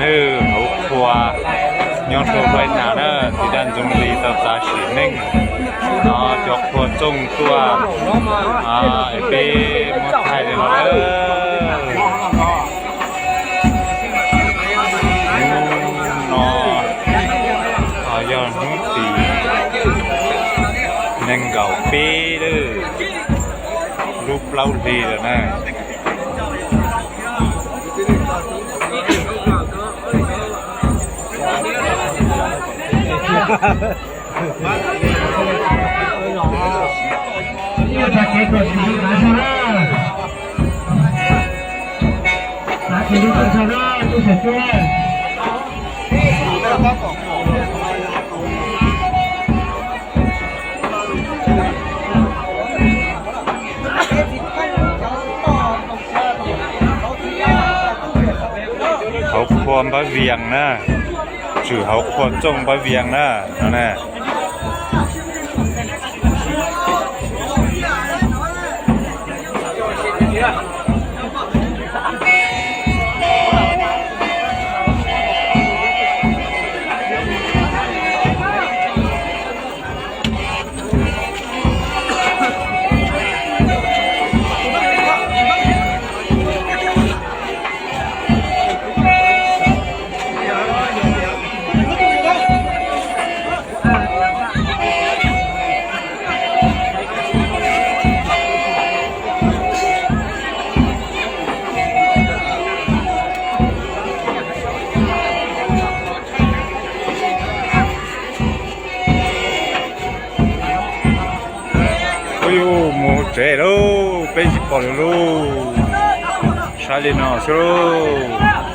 Hauv qhua nyob rau Huaib Nas na, tiv daj Ntxoov Lis tau txav sim neej no cov qhua txooj tuaj es peb muab thaij li no lawm. Hnub no yog hnub tim nees nkaum peb lawm, lub plaub hli lawm na. Hauv qhua Npab Vias na, tshwm hauv qhua txooj Npab Vias na, no na. Ub, mus tsev lauj, peb tsis pom lawm lauj. Saib li no xwb lauj.